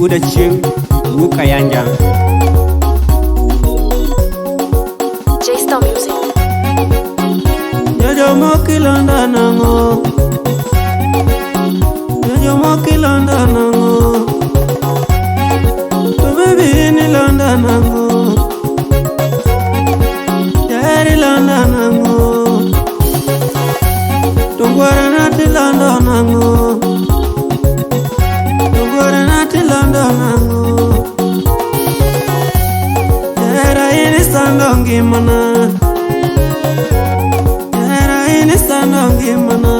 Wuod Achieng' wuok Kayanja. J-Star Music. Jojo mokilonda nang'o? Jojo mokilonda nang'o? To baby in ilonda nang'o? Jaheri ilonda nang'o? To ngwarana tilando nang'o? To ngwarana tilando nang'o? Jahera in isando ngimana. Jahera in isando ngimana.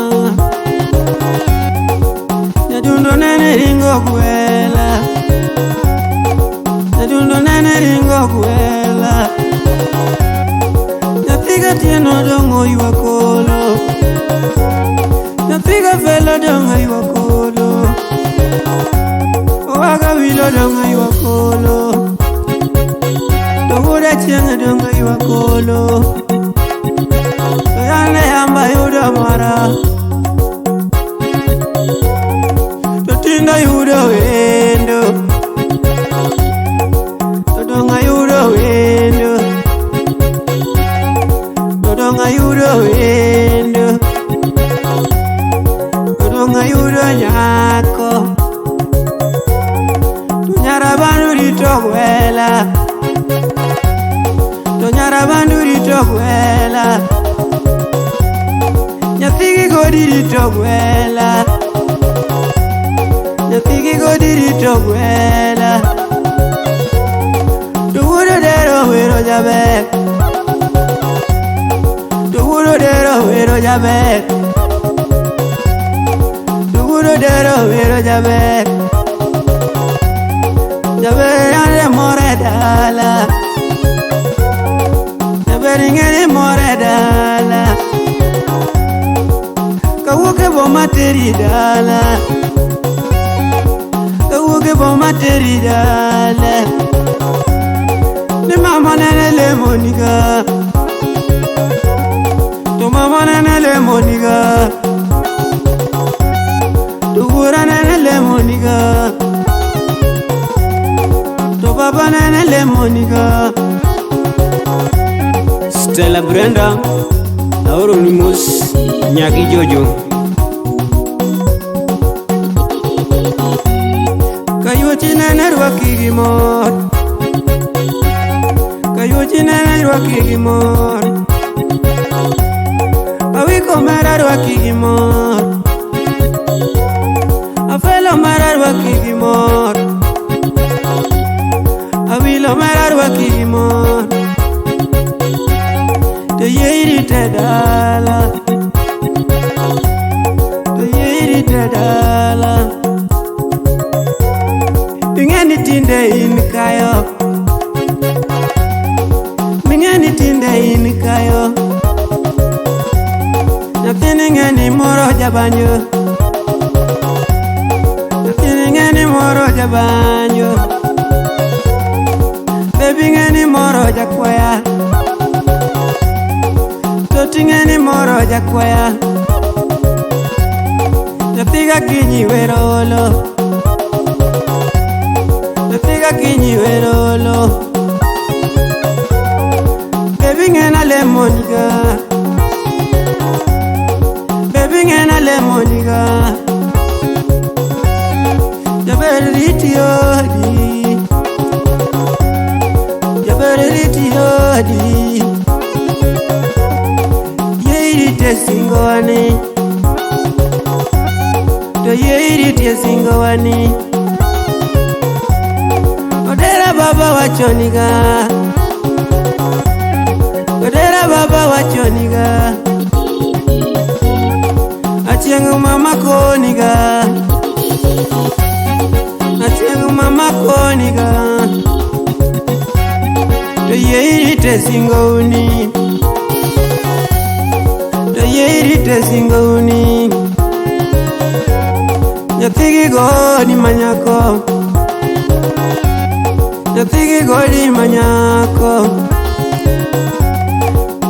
Nyadundo nene ringo gwela. Nyadundo nene ringo gwela. Nyathi gatieno dong' oywak olo. Nyathi gafelo dong' oywak olo. Owaga wilo dong' oywak olo. To wuod Achieng' dong' oywak olo. To yande yamba yudo mora. To tinde ayudo wendo. To dong' ayudo wendo. To dong' ayudo wendo. To dong' ayudo nyako. To nyarabandu rito gwela. To nyarabandu rito gwela. Nyathigi godi rito gwela. Nyathigi godi rito gwela. To wuod Odero wero jaber. To wuod Odero wero jaber. To wuod Odero wero jaber. Jaber yande more dala. Jaber ing'eni more dala. Kawuok e boma teri dala. Kawuok e boma teri dala. Ni mama nene lemoniga. To mama nene lemoniga. To wuora nene lemoniga. To baba nene lemoniga. Stella Brenda aoroni mos nyaki Jojo. Kayuochi nene rwaki gi mor. Kayuochi nene rwaki gi mor. Awiko mara rwaki gi mor. Afelo mara rwaki gi mor. Awilo mara rwaki gi mor. To yie irite dala. To yie irite dala. Ing'eni tinde in kayo. Ming'eni tinde in kayo. Nyathini ng'eni moro jabanjo. Nyathini ng'eni moro jabanjo. Baby ng'eni moro jakwaya. Toti ng'eni moro jakwaya. Nyathi gakinyi wero olo. Nyathi gakinyi wero olo. Baby ng'ena lemoniga. Baby ng'ena lemoniga. Jaber riti odi. Jaber riti odi. Yie irite singowani. To yie irite singowani. Odera baba wachoniga. Odera baba wachoniga. Achieng' mama koniga. Achieng' mama koniga. To yie irite singouni. To yie irite singouni. Nyathigi godi manyako. Nyathigi godi manyako.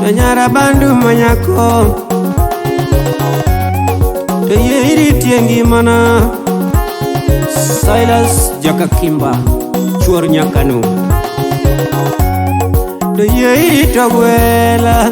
To nyarabandu manyako. To yie iritie ngimana. Silas Jakakimba, Chuor Nyakano. To yie irito gwela.